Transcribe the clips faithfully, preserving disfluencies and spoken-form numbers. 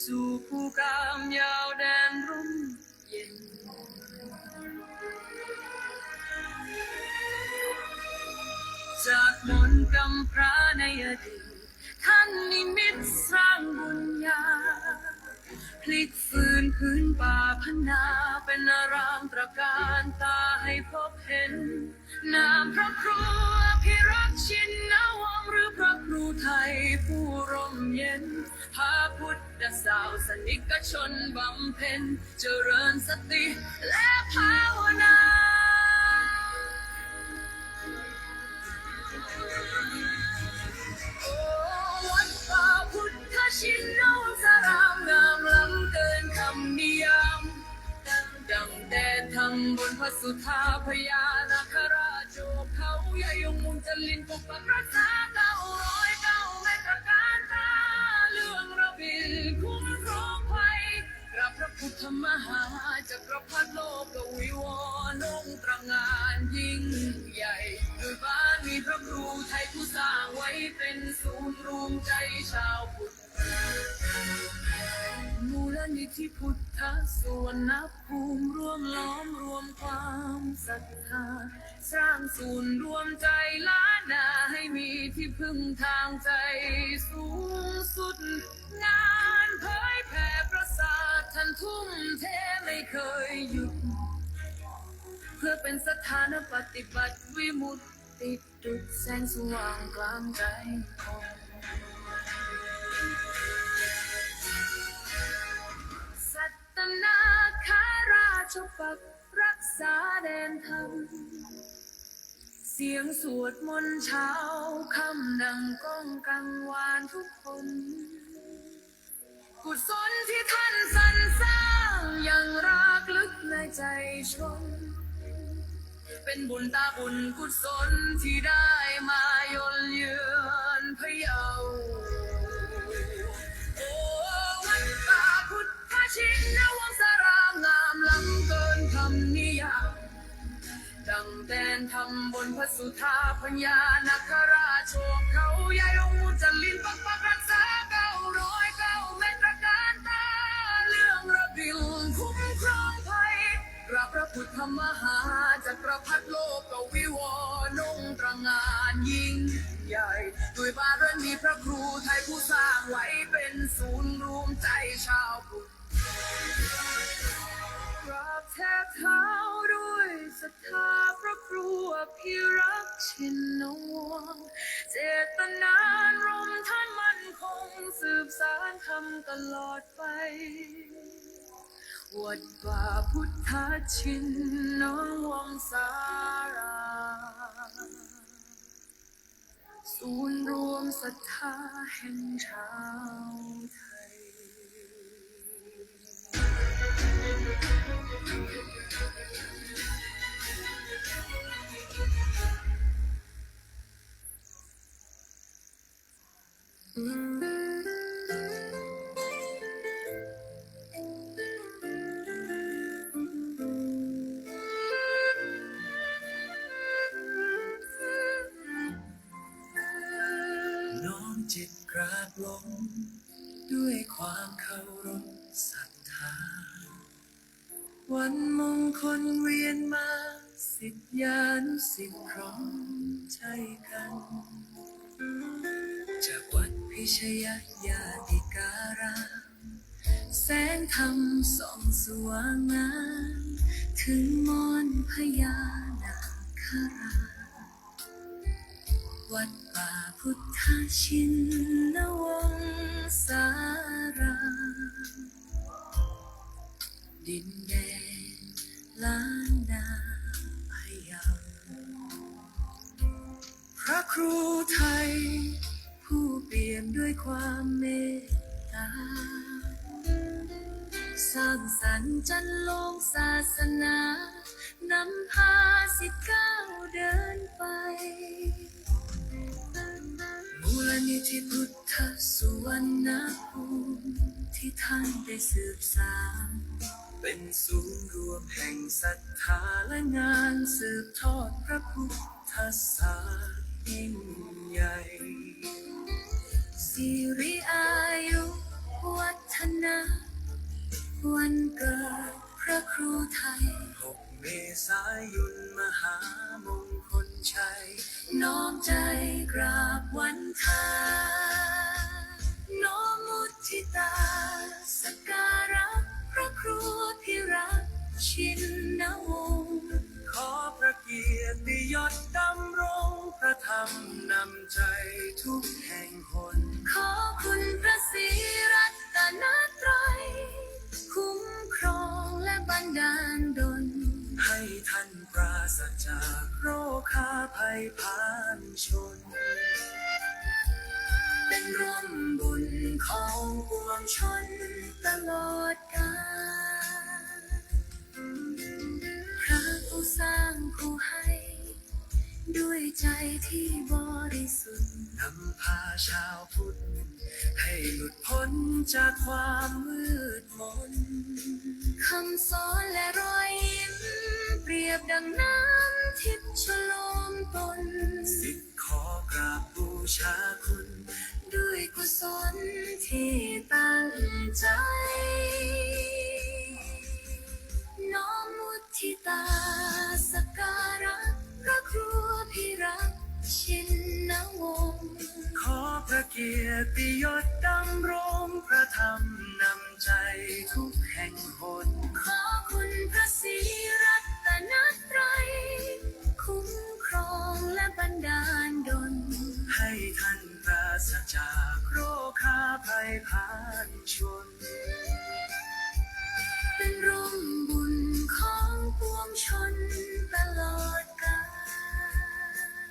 สู่ภูกามยาวแดนร่มเย็น จากมนต์กำพร้าในอดีต ท่านนิมิตสร้างบุญญา พลิกฟื้นพื้นป่าพนา เป็นอารามตระการตาให้พบเห็น นามพระครูอภิรักษ์ชินนวงศ์ หรือพระครูไทยผู้ร่มเย็น พาพุทธศาสนิกชนบำเพ็ญ เจริญสติและภาวนา โอ้ วัดป่าพุทธชินนวงศาราม งามล้ำเกินคำนิยาม ดังแดนธรรมบนพระสุธา พญานาคราชโอบเขาใหญ่ องค์มุจลินปกปักรักษา เก้าร้อยเก้าเมตรตระการตา เรื่องระบิลคุ้มครองภัย กราบพระพุทธมหาจักรพรรดิโลกวิวรณ์ องค์ตระหง่านยิ่งใหญ่ ด้วยบารมีพระครูไทยผู้สร้างไว้เป็นศูนย์รวมใจชาวพุทธ มูลนิธิพุทธสุวรรณภูมิ ร่วมล้อมรวมความศรัทธา สร้างศูนย์รวมใจล้านนา ให้มีที่พึ่งทางใจสูงสุด งานเผยแผ่พระศาสนาท่านทุ่มเทไม่เคยหยุด เพื่อเป็นสถานปฏิบัติวิมุตติ ดุจแสงสว่างกลางใจของ สัตนาคราชปักรักษาแดนธรรม เสียงสวดมนต์เช้าค่ำดังก้องกังวานทุกคน กุศลที่ท่านสรรสร้างยังรากลึกในใจชน เป็นบุญตาบุญกุศลที่ได้มาเยือนพะเยา โอ้ วัดป่าพุทธชินนวงศาราม งามล้ำเกินคำนิยาม ดังแดนธรรมบนพระสุธา พญานาคราชโอบเขาใหญ่ องค์มุจลินปกปักรักษา เก้าร้อยเก้าเมตรตระการตา เรื่องระบิลคุ้มครองภัย กราบพระพุทธมหาจักรพรรดิโลกวิวรณ์ องค์ตระหง่านยิ่งใหญ่ ด้วยบารมีพระครูไทยผู้สร้างไว้เป็นศูนย์รวมใจชาวพุทธ กราบแทบเท้าด้วยศรัทธาพระครูอภิรักษ์ชินนวงศ์ เจตนารมณ์ท่านมั่นคง สืบสานธรรมตลอดไป วัดป่าพุทธชินนวงศาราม ศูนย์รวมศรัทธาแห่งชาวไทย น้อมจิตกราบลงด้วยความเคารพศรัทธา วันมงคลเวียนมา ศิษยานุศิษย์พร้อมใจกัน จากวัดพิชยญาติการาม แสงธรรมส่องสว่างงาม ถึงมณฑลพญานาคราช วัดป่าพุทธชินนวงศาราม ดินแดนล้านนาพะเยา พระครูไทยผู้เปี่ยมด้วยความเมตตา สร้างสรรค์จันโลงศาสนา นำพาศิษย์ก้าวเดินไป มูลนิธิพุทธสุวรรณภูมิที่ท่านได้สืบสาน เป็นศูนย์รวมแห่งศรัทธาและงานสืบทอดพระพุทธศาสนายิ่งใหญ่ สิริอายุ วัฒนะ วันเกิดพระครูไทย หกเมษายน มหามงคลชัย น้อมใจกราบวันทา น้อมมุทิตา สักการะพระครูอภิรักษ์ ชินวงศ์ ขอพระเกียรติยศดำรงพระธรรมนำใจทุกแห่งหน ขอคุณพระศรีรัตนตรัย คุ้มครองและบันดาลดล ให้ท่านปราศจากโรคาภัยพานชน เป็นร่มบุญของปวงชนตลอดกาล พระผู้สร้างผู้ให้ ด้วยใจที่บริสุทธิ์ นำพาชาวพุทธ ให้หลุดพ้นจากความมืดมน คำสอนและรอยยิ้ม เปรียบดังน้ำทิพย์ชโลมตน ศิษย์ขอกราบบูชาคุณ ด้วยกุศลที่ตั้งใจ น้อมมุทิตา สักการะพระครูอภิรักษ์ ชินวงศ์ ขอพระเกียรติยศดำรงพระธรรมนำใจทุกแห่งหน ขอคุณพระศรีรัตนตรัย คุ้มครองและบันดาลดล ให้ท่านปราศจากโรคาภัยพานชน เป็นร่มบุญของปวงชนตลอดกาล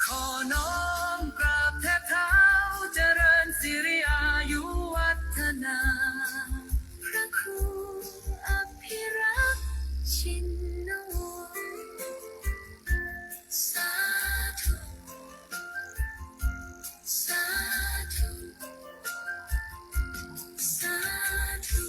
ขอน้อมกราบแทบเท้า เจริญสิริอายุวัฒนา พระครูอภิรักษ์ ชินวงศ์ สาธุ สาธุ สาธุ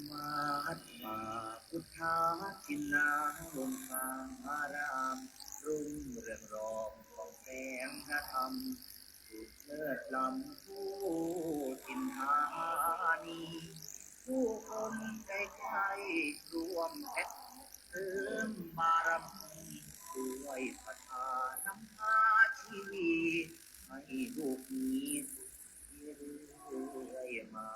Mahatmā Buddhā Jinā Lomsānārām รุ่งเรืองรองส่องแสงพระธรรม สุดเลิศล้ำผู้ถิ่นธานี ผู้คนใกล้ๆร่วมกันเสริมบารมี ด้วยศรัทธานำพาชีวิต ให้ลูกมีสุขเรื่อยมา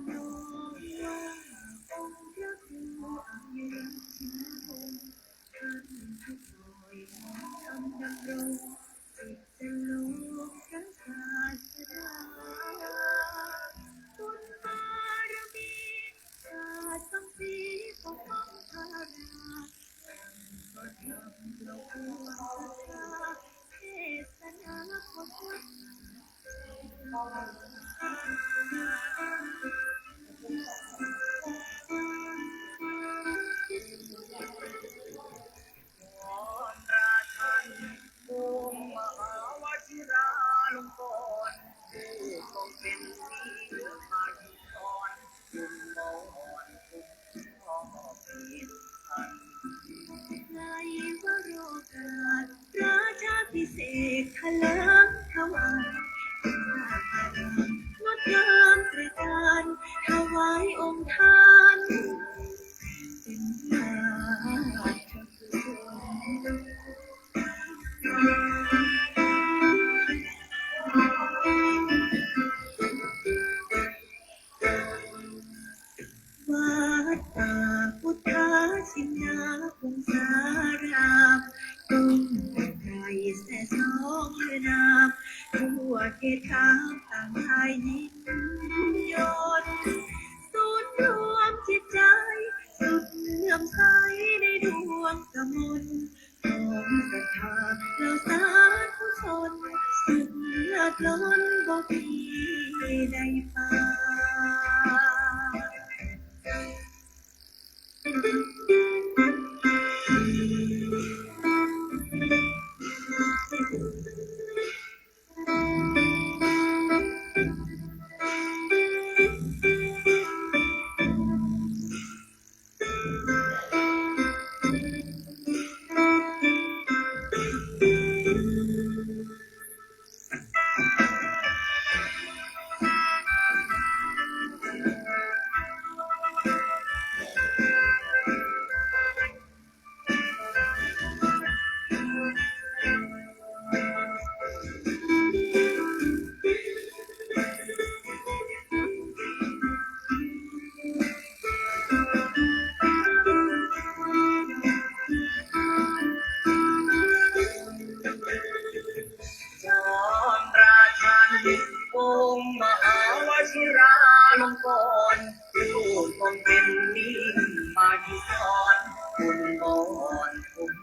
น้อมไหว้องค์พระครูอายุวัฒนพงศ์ ท่านผู้คอยน้อมดำรงสิทธิโลกพระศาสดา บุญบารมี ชาติสองปีปกป้องพระราชา พระธรรมหลวงปู่ศรัทธา เทศนาขอบคุณ วอนราชัน องค์มหาวชิราลงกรณ์ ผู้ทรงเป็นที่พายุกร คุณมงคลคุณพ่อเพียงท่าน ในวโรกาสราชาภิเษกถลิงถวาย งดงามตระจา นาม ทั่วเขตขามต่างไทยยินยนต์ ศูนย์รวมจิตใจ สุดเลื่อมใสในดวงกมล ของศรัทธาเหล่าสาธุชน สุขเลิศล้นบ่มีในปาน จอมราชัน องค์มหาวชิราลงกรณ์ ผู้ทรงเป็นนิมมาธิกร คุณมนต์คุณ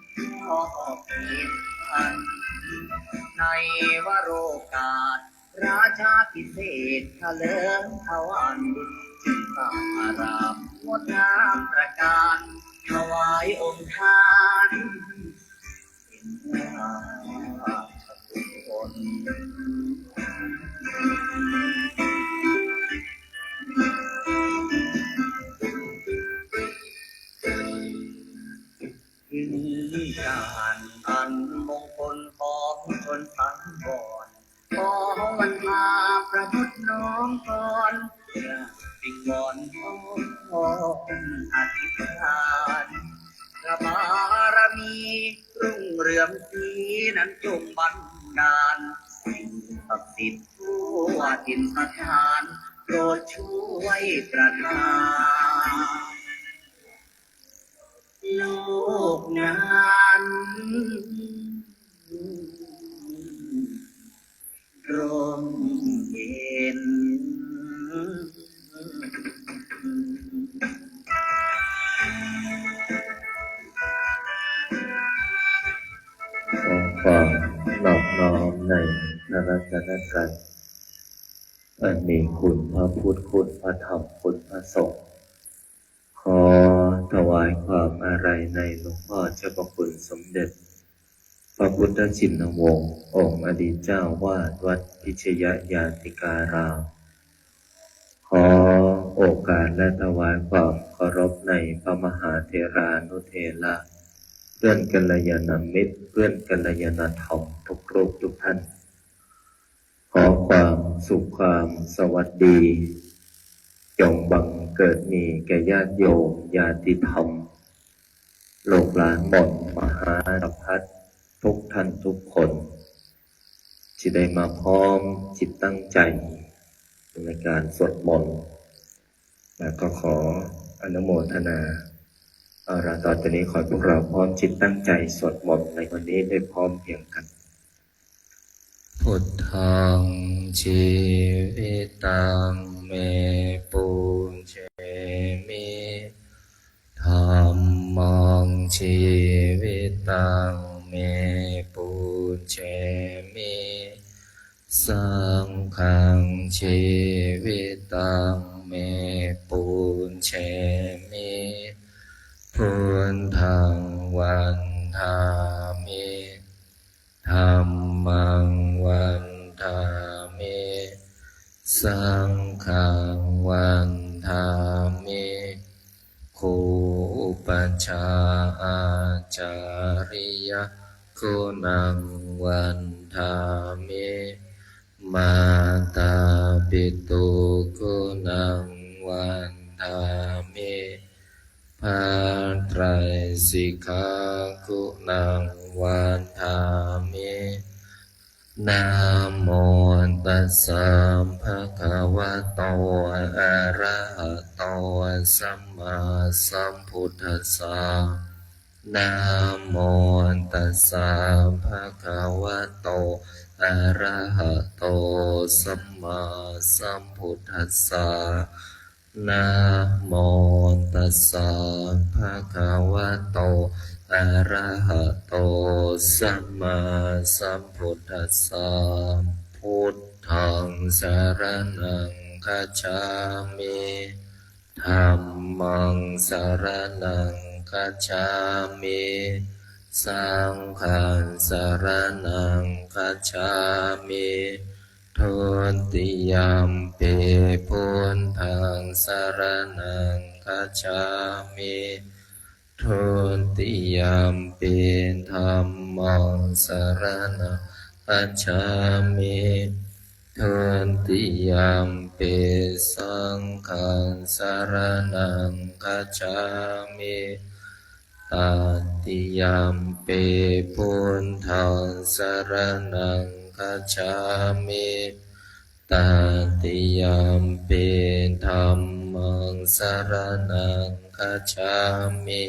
พ่อเกียรติพัน ในวโรกาส ราชาพิเศษกเถลิงถวัน จึงสร้างอารามงดงามตระการ ถวายองค์ท่าน เป็นราชกุศล ที่นี่การอันมงคลของชนสังวร ขอวันพาประมุขน้อมกลอน เพื่อวิงวอนขออธิษฐาน พระบารมีรุ่งเรืองสีนั้นจงบันดาล สิ่งศักดิ์สิทธิ์ทั่วถิ่นสถาน โปรดช่วยประทาน โลกนั้นร่มเย็น ขอความนอบน้อมในพระรัตนตรัย อันมีคุณพระพุทธ คุณพระธรรม คุณพระสงฆ์ ขอถวายความอาลัยในหลวงพ่อเจ้าพระคุณสมเด็จ พระพุทธชินวงศ์ องค์อดีตเจ้าวาดวัดพิชยญาติการาม ขอโอกาสและถวายความเคารพในพระมหาเถรานุเถระ เพื่อนกัลยาณมิตร เพื่อนกัลยาณธรรมทุกรูปทุกท่าน ขอความสุขความสวัสดี จงบังเกิดมีแก่ญาติโยมญาติธรรม ลูกหลานมนต์มหาจักรพรรดิทุกท่านทุกคน ที่ได้มาพร้อมจิตตั้งใจในการสวดมนต์ แล้วก็ขออนุโมทนา เอาละ ต่อจากนี้ขอให้พวกเราพร้อมจิตตั้งใจสวดมนต์ในวันนี้ได้พร้อมเพรียงกัน Buddhaṃ jīvitaṃ me pūjemi. Dhammaṃ jīvitaṃ me pūjemi. Saṅghaṃ jīvitaṃ me pūjemi. Buddhaṃ vandāmi. Dhammaṃ vandāmi. Saṅghaṃ vandāmi. Gu upajjhāyācariyaguṇaṃ vandāmi. Mātāpituguṇaṃ vandāmi. พระไตรสิกขากุณังวันดามิ Namo tassa bhagavato arahato sammāsambuddhassa. Namo tassa bhagavato arahato sammāsambuddhassa. Namo tassa bhagavato arahato sammāsambuddhassa. Buddhaṃ saraṇaṃ gacchāmi. Dhammaṃ saraṇaṃ gacchāmi. Saṅghaṃ saraṇaṃ gacchāmi. Dutiyampi buddhaṃ saraṇaṃ gacchāmi. Dutiyampi dhammaṃ saraṇaṃ gacchāmi. Dutiyampi saṅghaṃ saraṇaṃ gacchāmi. Tatiyampi buddhaṃ saraṇaṃ gacchāmi. Tatiyampi dhammaṃ saraṇaṃ gacchāmi.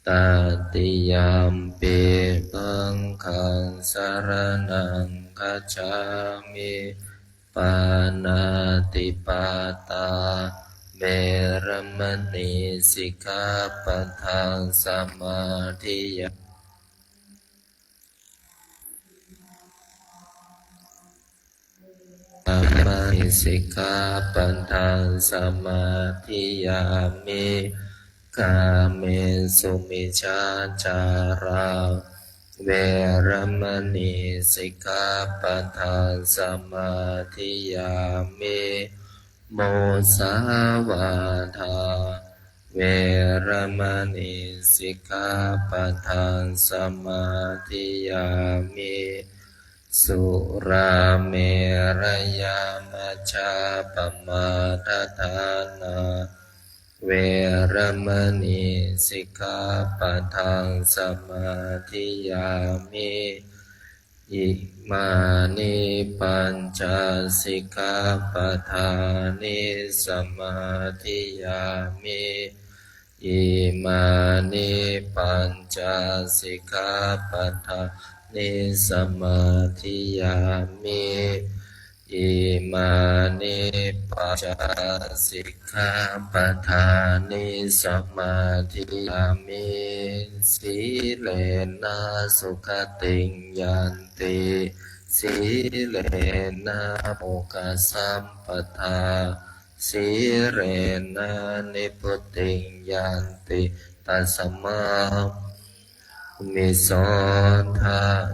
Tatiyampi saṅghaṃ saraṇaṃ gacchāmi. Pāṇātipātā veramaṇī sikkhāpadaṃ samādiyāmi. Sikkhāpadaṃ samādiyāmi. Kāmesu micchācārā veramaṇī sikkhāpadaṃ samādiyāmi. Musāvādā veramaṇī sikkhāpadaṃ samādiyāmi. Surāmerayamajjapamādaṭṭhānā veramaṇī sikkhāpadaṃ samādiyāmi. Imāni pañca sikkhāpadāni samādiyāmi. Imāni pañca sikkhāpadāni samādiyāmi. Imāni pañca sikkhāpadāni samādiyāmi. Sīlena sugatiṃ yanti, sīlena bhogasampadā, sīlena nibbutiṃ yanti, tasmā sīlena sugatiṃ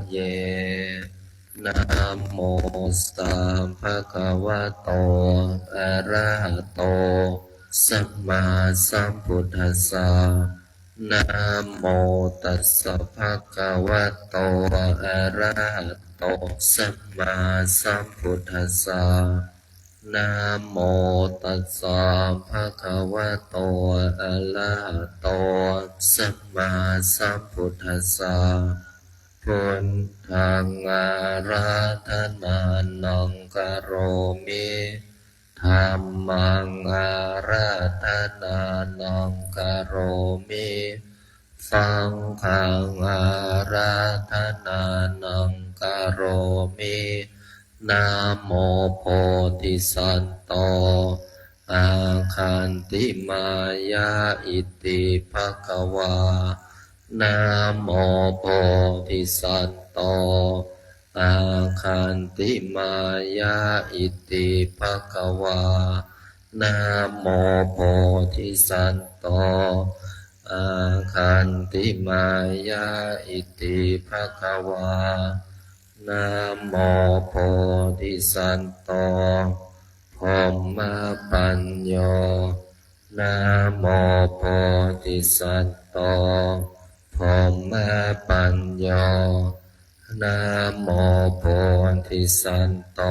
gacchāmi. Namo tassa bhagavato arahato sammāsambuddhassa. Namo tassa bhagavato arahato sammāsambuddhassa. Namo tassa bhagavato arahato sammāsambuddhassa. Buddhaṃ ārādhanānaṃ karomi. Dhammaṃ ārādhanānaṃ karomi. Saṅghaṃ ārādhanānaṃ karomi. Namo bodhisatto āgantimāya iti bhagavā. Namo bodhisatto āgantimāya iti bhagavā. Namo bodhisatto āgantimāya iti bhagavā. Namo bodhisatto brahmapañño. Namo bodhisatto brahmapañño. Namo bodhisatto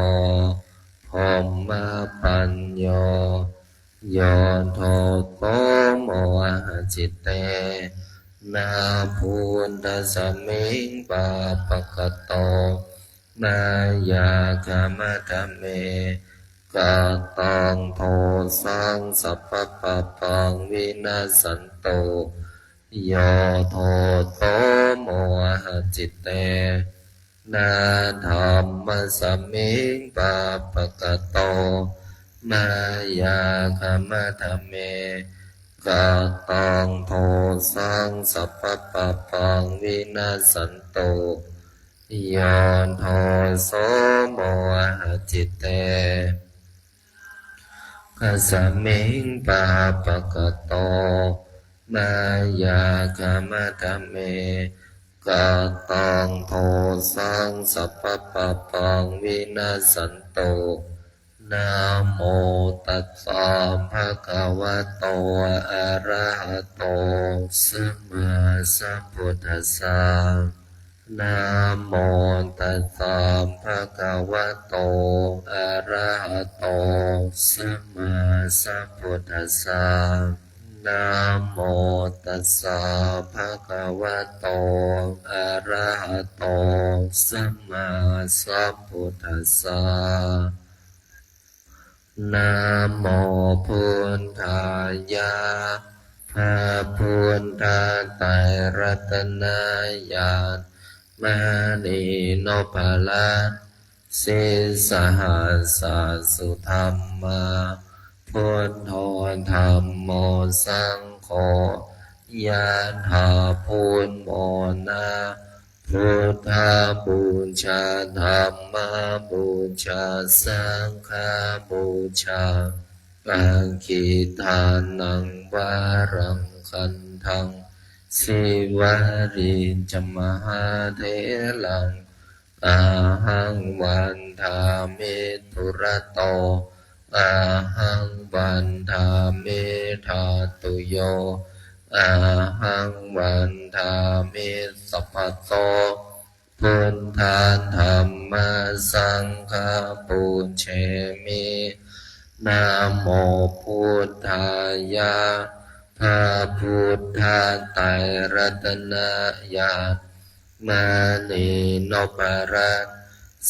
brahmapañño. Yo toddo mohacittena buddhasmiṃ pāpakato mayā khamatha me kataṃ dosaṃ sabbapāpaṃ vinassantu. Yo toddo mohacittena na dhammasmiṃ pāpakato mayā khamatha me kataṃ dosaṃ sabbapāpaṃ vinassantu yo doso mohacitte kasmiṃ pāpakato mayā khamatha me kataṃ dosaṃ sabbapāpaṃ vinassantu. Namo tassa bhagavato arahato sammāsambuddhassa. Namo tassa bhagavato arahato sammāsambuddhassa. Namo tassa bhagavato arahato sammāsambuddhassa. Namo buddhāya. พระพุทธไตรรัตนญาณ มณีนพรัตน์ sīsahassassudhammā, buddho dhammo saṅgho, ยะถา พุทโธ นะ buddhapūjā, dhammapūjā, saṅghapūjā, aggidānaṃ varaṃ gandhaṃ, sīvalī ca mahātheraṃ, ahaṃ vandāmi dūrato, ahaṃ vandāmi dhātuyo, ahaṃ vandāmi sabbaso, buddha dhamma saṅgha pūjemi. Namo buddhāya. พระพุทธไตรรัตนญาณ มณีนพรัตน์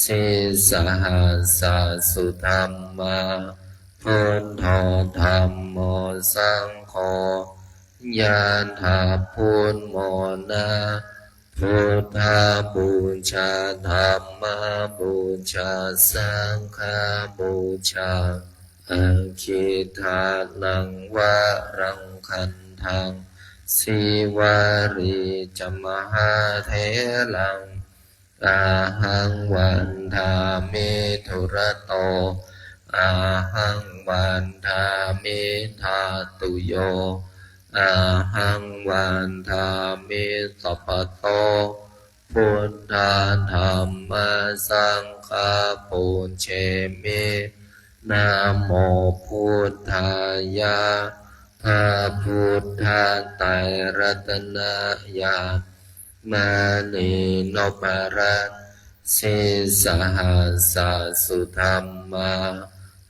sīsahassasudhammā, buddho dhammo saṅgho, ยะถา พุทโธ นะ buddhapūjā, dhammapūjā, saṅghapūjā, aggidānaṃ varaṃ gandhaṃ, sīvalī ca mahātheraṃ, ahaṃ vandāmi dūrato, ahaṃ vandāmi dhātuyo, ahaṃ vandāmi sabbaso, buddha dhamma saṅgha pūjemi. Namo buddhāya. พระพุทธไตรรัตนญาณ มณีนพรัตน์ sīsahassasudhammā,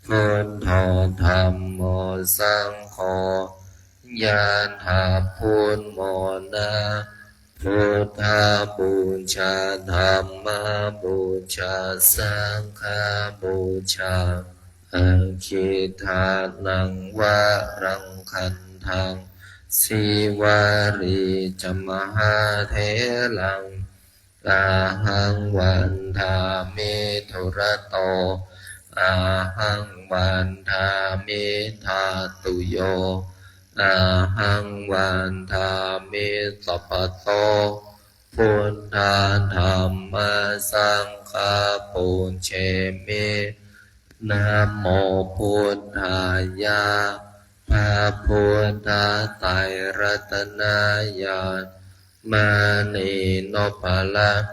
buddho dhammo saṅgho, ยะถา พุทโธ นะ buddhapūjā, dhammapūjā, saṅghapūjā, aggidānaṃ varaṃ gandhaṃ, sīvalī ca mahātheraṃ, ahaṃ vandāmi dūrato, ahaṃ vandāmi dhātuyo, ahaṃ vandāmi sabbaso, buddha dhamma saṅgha pūjemi. Namo buddhāya. พระพุทธไตรรัตนญาณ มณีนพรัตน์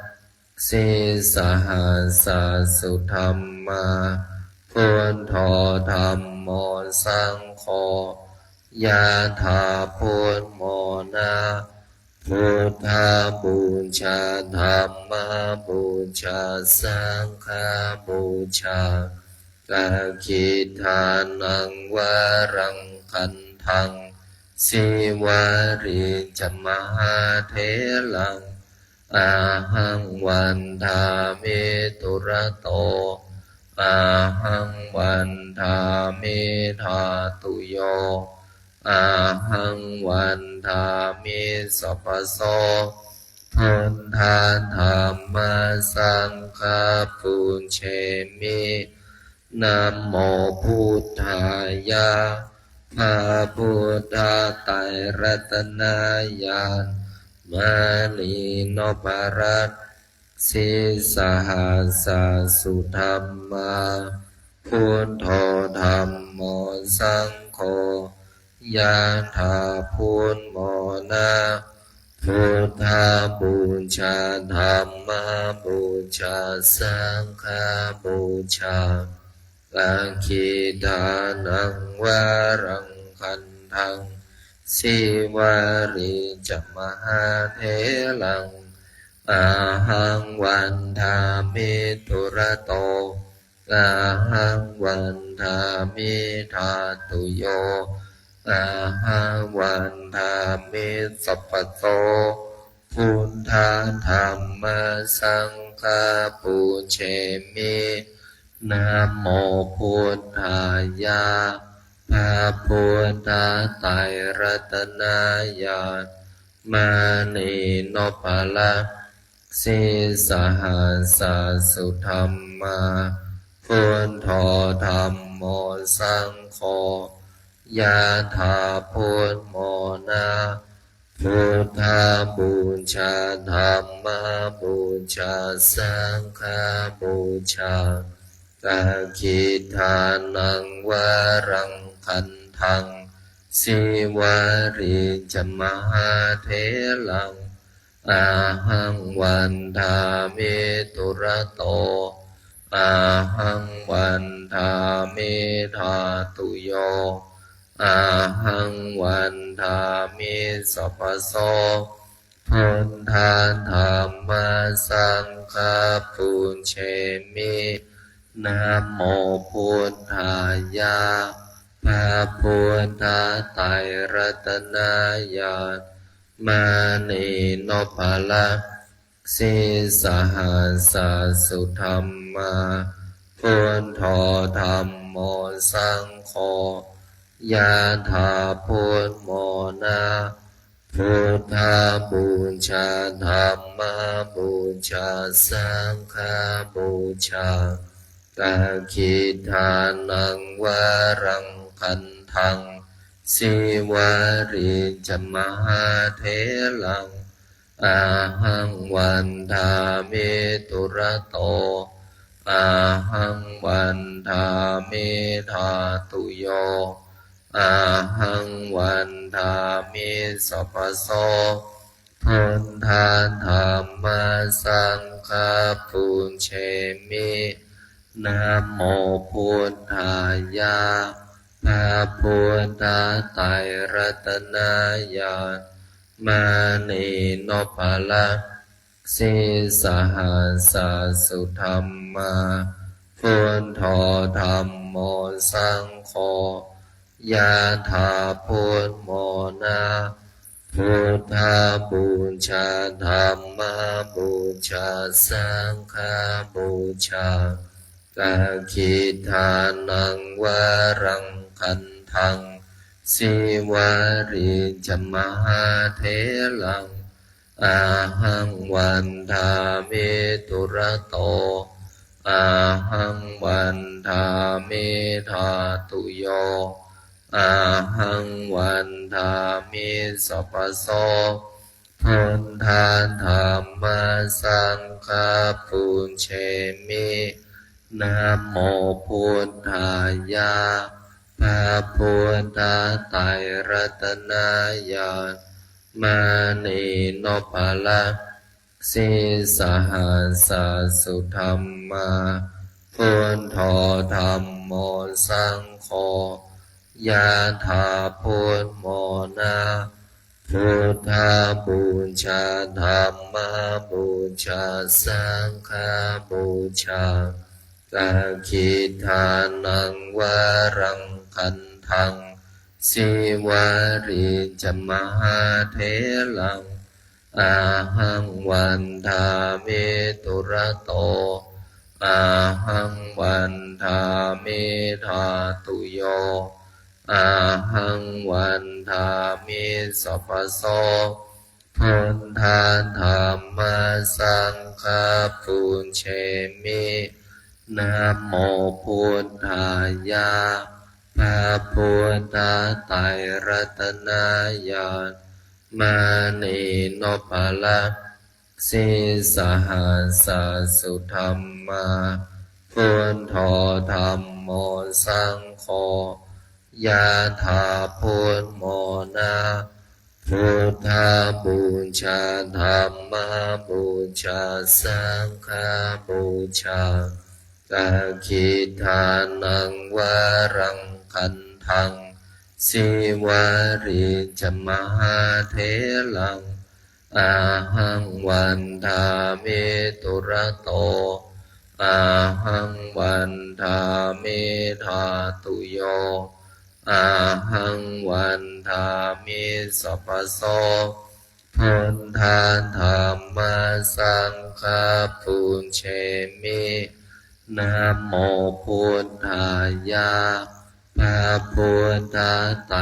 sīsahassasudhammā, buddho dhammo saṅgho, ยะถา พุทโธ นะ buddhapūjā, dhammapūjā, saṅghapūjā, aggidānaṃ varaṃ gandhaṃ, sīvalī ca mahātheraṃ, ahaṃ vandāmi dūrato, ahaṃ vandāmi dhātuyo, ahaṃ vandāmi sabbaso, Buddha Dhamma Saṅgha pūjemi. Namo Buddhāya. พระพุทธไตรรัตนญาณ มณีนพรัตน์ Sīsahassa-sudhammā, Buddho Dhammo Saṅgho, ยะถา พุทโธ นะ Buddhapūjā, Dhammapūjā, Saṅghapūjā. Dakkhiṇānaṃ varaṃ khandhaṃ, Sīvalī ca mahātheraṃ, ahaṃ vandāmi dūrato, ahaṃ vandāmi dhātuyo, ahaṃ vandāmi sabbaso. Buddha Dhamma Saṅgha pūjemi. Namo Buddhāya. พระพุทธไตรรัตนญาณ มณีนพรัตน์ Sīsahassa-sudhammā, Buddho Dhammo Saṅgho, ยะถา พุทโธ นะ Buddhapūjā, Dhammapūjā, Saṅghapūjā. Dakkhiṇānaṃ varaṃ khandhaṃ, Sīvalī ca mahātheraṃ, ahaṃ vandāmi dūrato, ahaṃ vandāmi dhātuyo, ahaṃ vandāmi sabbaso. Buddha Dhamma Saṅgha pūjemi. Namo Buddhāya. พระพุทธไตรรัตนญาณ มณีนพรัตน์ Sīsahassa-sudhammā, Buddho Dhammo Saṅgho, ยะถา พุทโธ นะ Buddhapūjā, Dhammapūjā, Saṅghapūjā. Dakkhiṇānaṃ varaṃ khandhaṃ, Sīvalī ca mahātheraṃ, ahaṃ vandāmi dūrato, ahaṃ vandāmi dhātuyo, ahaṃ vandāmi sabbaso. Buddha Dhamma Saṅgha pūjemi. Namo Buddhāya. พระพุทธไตรรัตนญาณ มณีนพรัตน์ Sīsahassa-sudhammā, Buddho Dhammo Saṅgho, ยะถา พุทโธ นะ Buddhapūjā, Dhammapūjā, Saṅghapūjā. Dakkhiṇānaṃ varaṃ khandhaṃ, Sīvalī ca mahātheraṃ, ahaṃ vandāmi dūrato, ahaṃ vandāmi dhātuyo, ahaṃ vandāmi sabbaso. Buddha Dhamma Saṅgha pūjemi. Namo Buddhāya. พระพุทธไตรรัตนญาณ มณีนพรัตน์ Sīsahassa-sudhammā, Buddho Dhammo Saṅgho, ยะถา พุทโธ นะ Buddhapūjā, Dhammapūjā, Saṅghapūjā. Dakkhiṇānaṃ varaṃ khandhaṃ, Sīvalī ca mahātheraṃ, ahaṃ vandāmi dūrato, ahaṃ vandāmi dhātuyo, ahaṃ vandāmi sabbaso. Buddha dhamma saṅgha pūjemi. Namo buddhāya. พระพุทธไตรรัตนญาณ มณีนพรัตน์ sīsahassa sudhammā, buddho dhammo saṅgho, yathā buddhamona, buddhapūjā, dhammapūjā, saṅghapūjā, dakkhiṇānaṃ varaṃ gandhaṃ, sīvalī ca mahātheraṃ, ahaṃ vandāmi dūrato, ahaṃ vandāmi dhātuyo, ahaṃ vandāmi sabbaso. Buddha dhamma saṅgha pūjemi. Namo buddhāya. พระพุทธไตร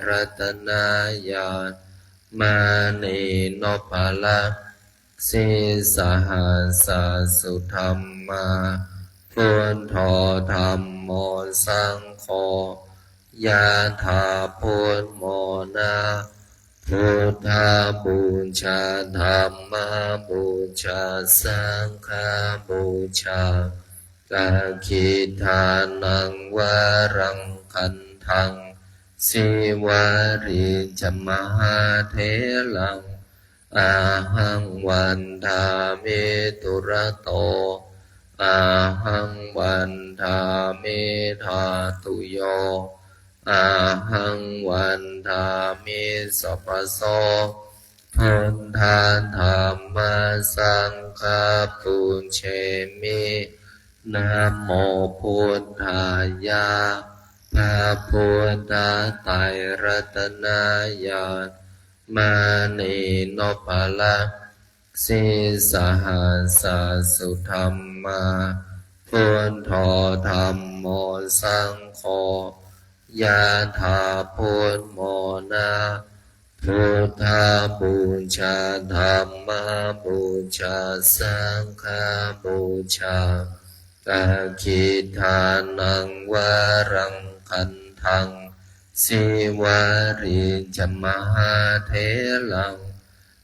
รัตนญาณ มณีนพรัตน์ sīsahassa sudhammā, buddho dhammo saṅgho, yathā buddhamona, buddhapūjā, dhammapūjā, saṅghapūjā, dakkhiṇānaṃ varaṃ gandhaṃ, sīvalī ca mahātheraṃ, ahaṃ vandāmi dūrato, ahaṃ vandāmi dhātuyo, ahaṃ vandāmi sabbaso. Buddha dhamma saṅgha pūjemi. Namo buddhāya. พระพุทธไตรรัตนญาณ มณีนพรัตน์ sīsahassa sudhammā, buddho dhammo saṅgho, yathā buddhamona, buddhapūjā, dhammapūjā, saṅghapūjā, dakkhiṇānaṃ varaṃ gandhaṃ, sīvalī ca mahātheraṃ,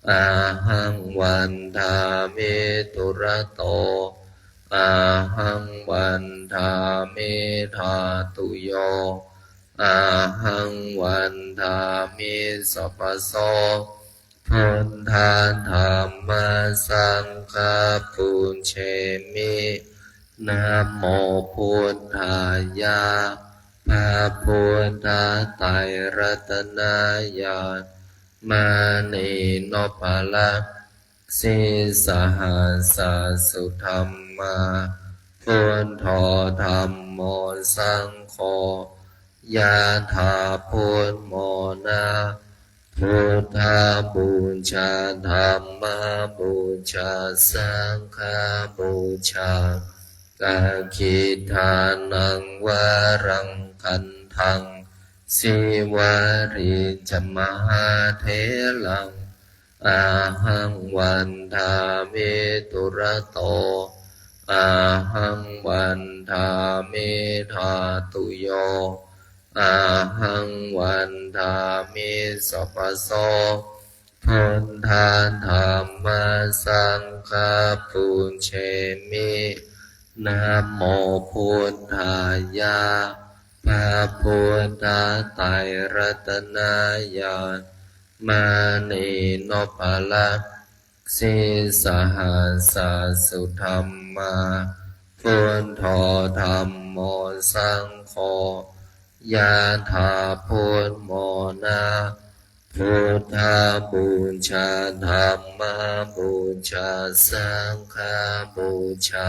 ahaṃ vandāmi dūrato, ahaṃ vandāmi dhātuyo, ahaṃ vandāmi sabbaso. Buddha dhamma saṅgha pūjemi. Namo buddhāya. พระพุทธไตรรัตนญาณ มณีนพรัตน์ sīsahassa sudhammā, buddho dhammo saṅgho, yathā buddhamona, buddhapūjā, dhammapūjā, saṅghapūjā, dakkhiṇānaṃ varaṃ gandhaṃ, sīvalī ca mahātheraṃ, ahaṃ vandāmi dūrato, ahaṃ vandāmi dhātuyo, ahaṃ vandāmi sabbaso. Buddha dhamma saṅgha pūjemi. Namo buddhāya. พระพุทธไตรรัตนญาณ มณีนพรัตน์ sīsahassa sudhammā, buddho dhammo saṅgho, yathā buddhamona, buddhapūjā, dhammapūjā, saṅghapūjā,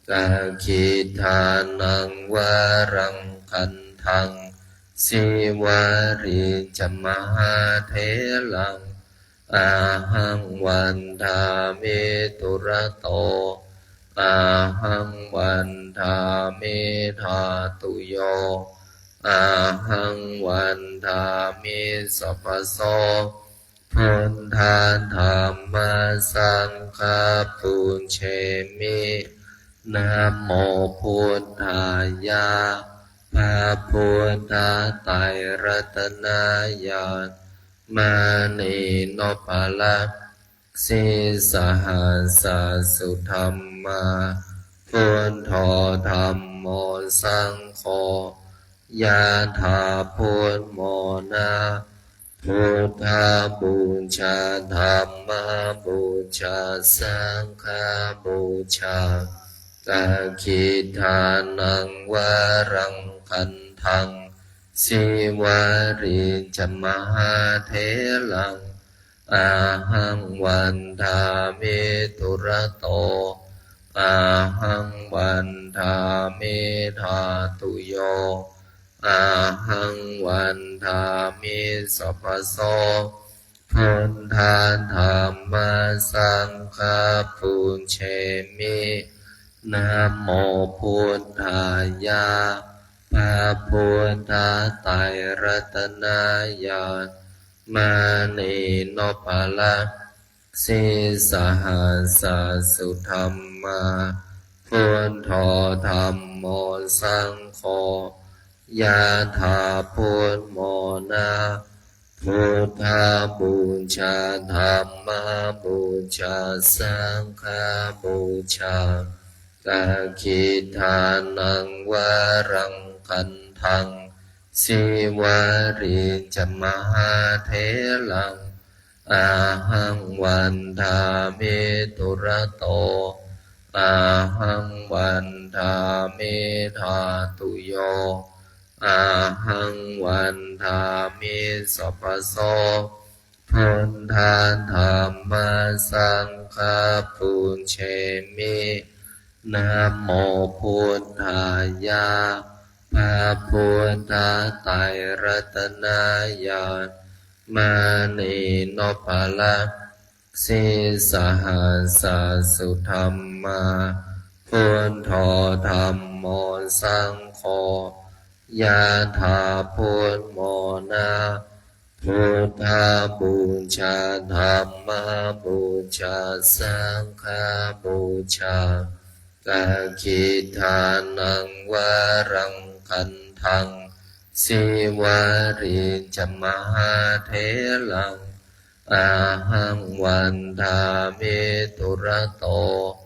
dakkhiṇānaṃ varaṃ gandhaṃ, sīvalī ca mahātheraṃ, ahaṃ vandāmi dūrato, ahaṃ vandāmi dhātuyo, ahaṃ vandāmi sabbaso. Buddha dhamma saṅgha pūjemi. Namo buddhāya. พระพุทธไตรรัตนญาณ มณีนพรัตน์ sīsahassa sudhammā, buddho dhammo saṅgho, yathā buddhamona. Buddhapūjā dhammapūjā saṅghapūjā, dakkhiṇānaṃ varaṃ gandhaṃ, sīvalī ca mahātheraṃ, ahaṃ vandāmi dūrato, ahaṃ vandāmi dhātuyo, ahaṃ vandāmi sabbaso. Buddha dhamma saṅgha pūjemi. Namo buddhāya. พระพุทธไตรรัตนญาณ มณีนพรัตน์ sīsahassa sudhammā, buddho dhammo saṅgho, yathā buddhamona. Buddhapūjā dhammapūjā saṅghapūjā, dakkhiṇānaṃ varaṃ gandhaṃ, sīvalī ca mahātheraṃ, ahaṃ vandāmi dūrato, ahaṃ vandāmi dhātuyo, ahaṃ vandāmi sabbaso. Buddha dhamma saṅgha pūjemi. Namo buddhāya. พระพุทธไตรรัตนญาณ มณีนพรัตน์ sīsahassa sudhammā, buddho dhammo saṅgho, yathā buddhamona. Buddhapūjā dhammapūjā saṅghapūjā, dakkhiṇānaṃ varaṃ gandhaṃ, sīvalī ca mahātheraṃ, ahaṃ vandāmi dūrato,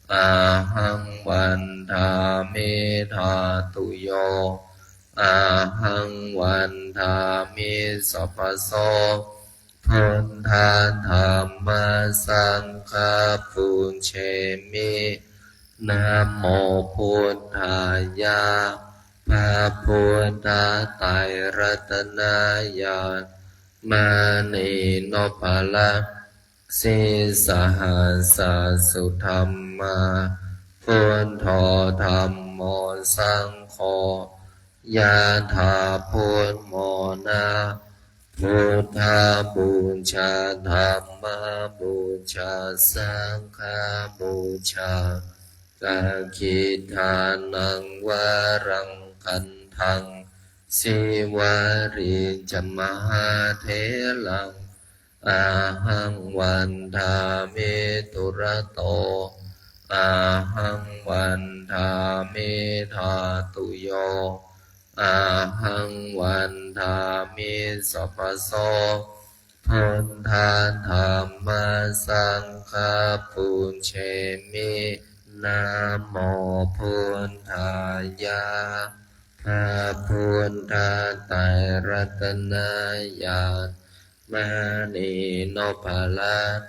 ahaṃ vandāmi dhātuyo, ahaṃ vandāmi sabbaso. Buddha dhamma saṅgha pūjemi. Namo buddhāya. พระพุทธไตรรัตนญาณ มณีนพรัตน์ sīsahassa sudhammā, buddho dhammo saṅgho, yathā buddhamona. Buddhapūjā dhammapūjā saṅghapūjā, dakkhiṇānaṃ varaṃ gandhaṃ, sīvalī ca mahātheraṃ, ahaṃ vandāmi dūrato, ahaṃ vandāmi dhātuyo, ahaṃ vandāmi sabbaso. Buddha dhamma saṅgha pūjemi. Namo buddhāya. พระพุทธไตรรัตนญาณ มณีนพรัตน์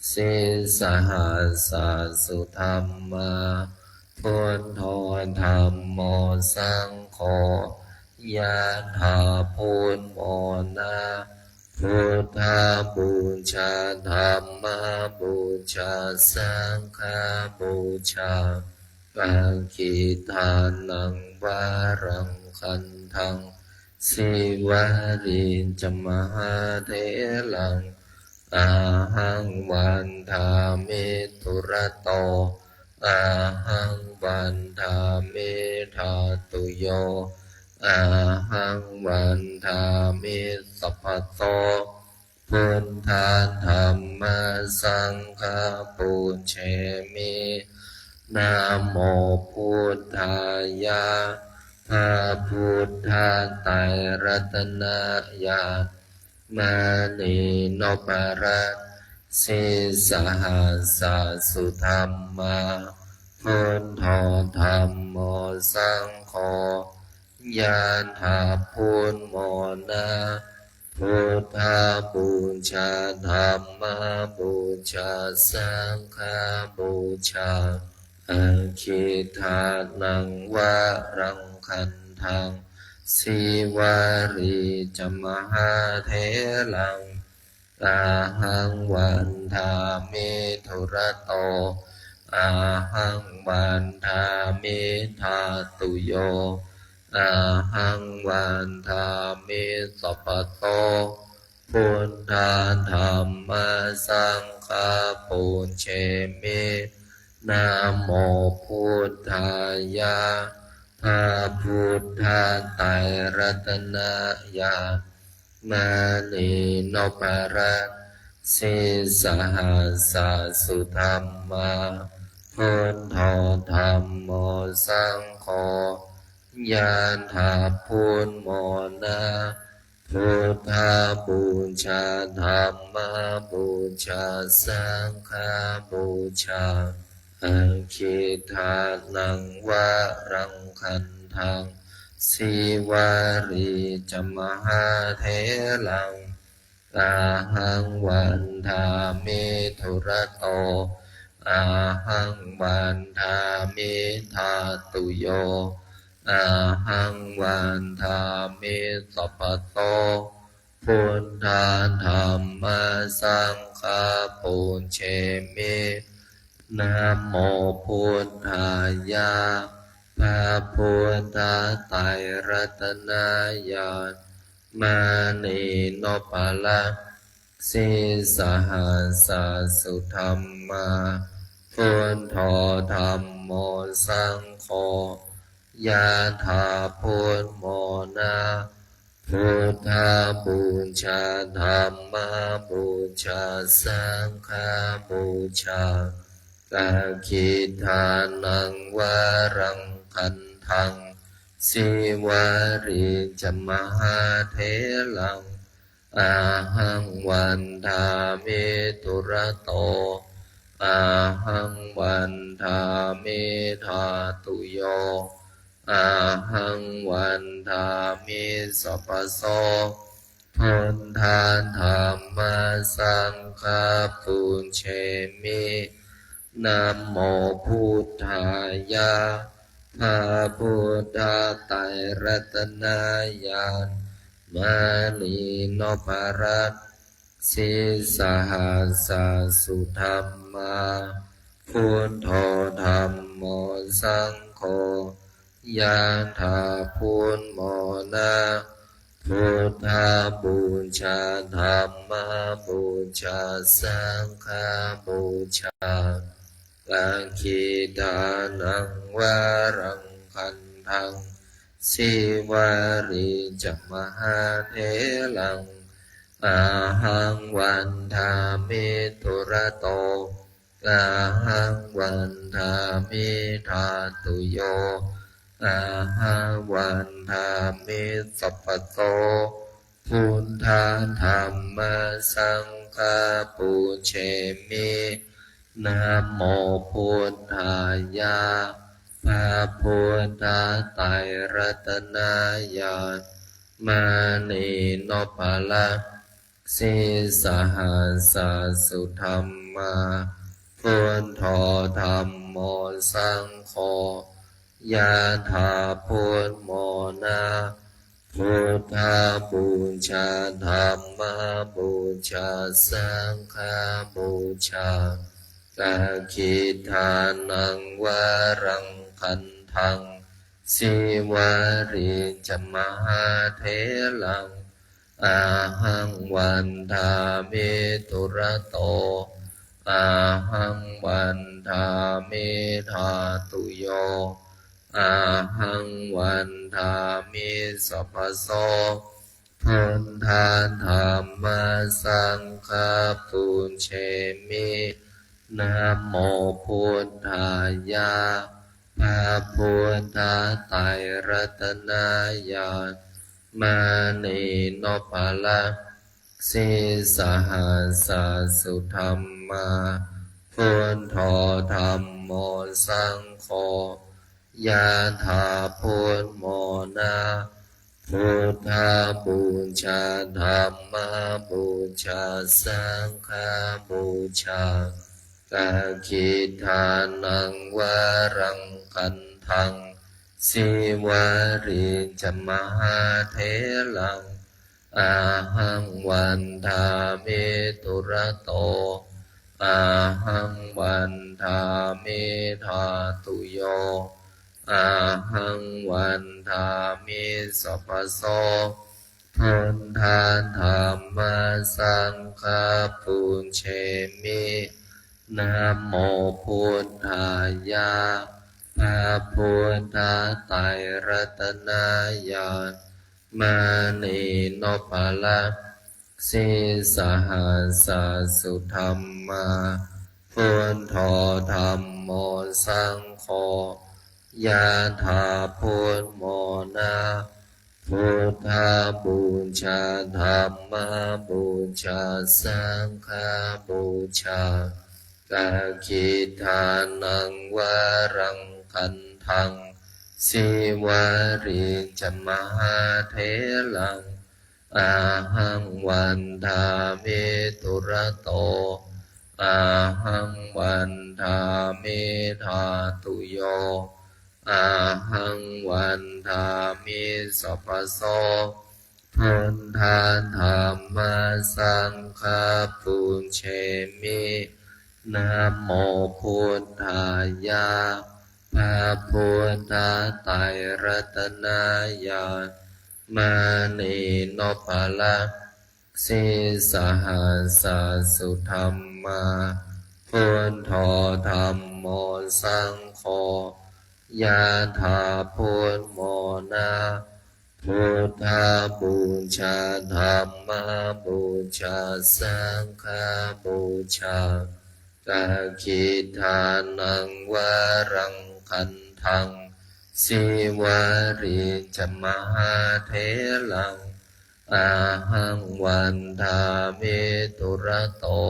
sīsahassa sudhammā, buddho dhammo saṅgho, yathā buddhamona. Buddhapūjā dhammapūjā saṅghapūjā, dakkhiṇānaṃ varaṃ gandhaṃ, sīvalī ca mahātheraṃ, ahaṃ vandāmi dūrato, ahaṃ vandāmi dhātuyo, ahaṃ vandāmi sabbaso. Buddha dhamma saṅgha pūjemi. Namo buddhāya. พระพุทธไตรรัตนญาณ มณีนพรัตน์ sīsahassa sudhammā, buddho dhammo saṅgho, ญาณ ถ้าพูดหมอนะ Buddhapūjā Dhammapūjā Saṅghapūjā. Aggīdānaṃ varaṃ gandhaṃ, Sīvalī ca mahātheraṃ, ahaṃ vandāmi dūrato, ahaṃ vandāmi dhātuyo, ahaṃ vandāmi sabbato. Buddha dhamma saṅgha pūjemi. Namo buddhāya. พระพุทธไตรรัตนญาณ มณีนพรัตน์ sīsahassa sudhammā, buddho dhammo saṅgho, ญาณ ถ้าพูดหมอนะ Buddhapūjā Dhammapūjā Saṅghapūjā. Aggīdānaṃ varaṃ gandhaṃ, Sīvalī ca mahātheraṃ, ahaṃ vandāmi dūrato, ahaṃ vandāmi dhātuyo, ahaṃ vandāmi sabbato. Buddha dhamma saṅgha pūjemi. Namo buddhāya. พระพุทธไตรรัตนญาณ มณีนพรัตน์ sīsahassa sudhammā, buddho dhammo saṅgho, ญาณ ถ้าพูดหมอนะ Buddhapūjā Dhammapūjā Saṅghapūjā. Aggīdānaṃ varaṃ gandhaṃ, Sīvalī ca mahātheraṃ, ahaṃ vandāmi dūrato, ahaṃ vandāmi dhātuyo, ahaṃ vandāmi sabbaso. Buddha dhamma saṅgha pūjemi. Namo buddhāya. พระพุทธไตรรัตนญาณ มณีนพรัตน์ sīsahassa sudhammā, buddho dhammo saṅgho, ญาณ ถ้าพูดหมอนะ Buddhapūjā Dhammapūjā Saṅghapūjā. Aggīdānaṃ varaṃ gandhaṃ, Sīvalī ca mahātheraṃ, ahaṃ vandāmi dūrato, ahaṃ vandāmi dhātuyo, ahaṃ vandāmi sabbaso. Buddha dhamma saṅgha pūjemi. Namo buddhāya. พระพุทธไตรรัตนญาณ มณีนพรัตน์ sīsahassa sudhammā, buddho dhammo saṅgho, ญาณ ถ้าพูดหมอนะ Buddhapūjā Dhammapūjā Saṅghapūjā. Aggīdānaṃ varaṃ gandhaṃ, Sīvalī ca mahātheraṃ, ahaṃ vandāmi dūrato, ahaṃ vandāmi dhātuyo, ahaṃ vandāmi sabbaso. Buddha dhamma saṅgha pūjemi. Namo buddhāya. พระพุทธไตรรัตนญาณ มณีนพรัตน์ sīsahassasadhamma. Buddho dhammo saṅgho. Yathā buddhamona. Buddhapūjā dhammapūjā saṅghapūjā. Dakkhiṇānaṃ varaṃ gandhaṃ. Sīvalī ca mahātheraṃ. Ahaṃ vandāmi dūrato. Ahaṃ vandāmi dhātuyo. Ahaṃ vandāmi sabbaso. Buddha dhamma saṅgha pūjemi. Namo buddhāya. พระพุทธไตรรัตนญาณ มณีนพรัตน์ sīsahassasadhamma. Buddho dhammo saṅgho. Yathā buddhamona. Buddhapūjā dhammapūjā saṅghapūjā. Dakkhiṇānaṃ varaṃ gandhaṃ. Sīvalī ca mahātheraṃ. Ahaṃ vandāmi dūrato. Ahaṃ vandāmi dhātuyo. Ahaṃ vandāmi sabbaso. Buddha dhamma saṅgha pūjemi. Namo buddhāya. พระพุทธไตรรัตนญาณ มณีนพรัตน์ sīsahassasadhamma. Buddho dhammo saṅgho. Yathā buddhamona. Buddhapūjā dhammapūjā saṅghapūjā. Dakkhiṇānaṃ varaṃ gandhaṃ. Sīvalī ca mahātheraṃ. Ahaṃ vandāmi dūrato.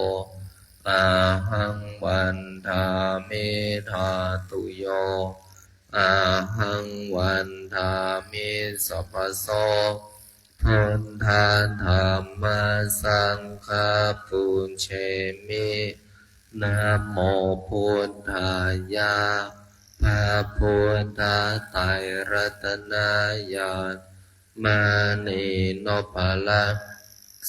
Ahaṃ vandāmi dhātuyo. Ahaṃ vandāmi sabbaso. Buddha dhamma saṅgha pūjemi. Namo buddhāya. พระพุทธไตรรัตนญาณ มณีนพรัตน์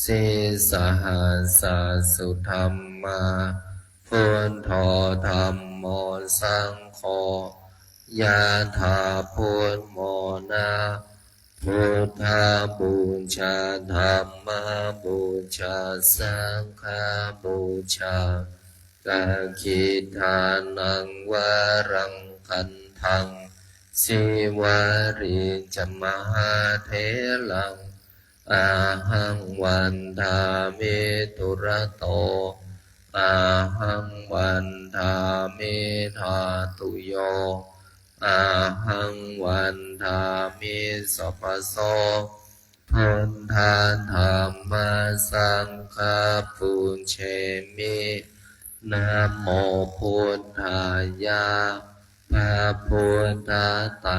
sīsahassasadhamma. Buddho dhammo saṅgho. Yathā buddhamona. Buddhapūjā dhammapūjā saṅghapūjā. Dakkhiṇānaṃ varaṃ gandhaṃ. Sīvalī ca mahātheraṃ. Ahaṃ vandāmi dūrato. Ahaṃ vandāmi dhātuyo. Ahaṃ vandāmi sabbaso. Buddha dhamma saṅgha pūjemi. Namo buddhāya. พระพุทธไตร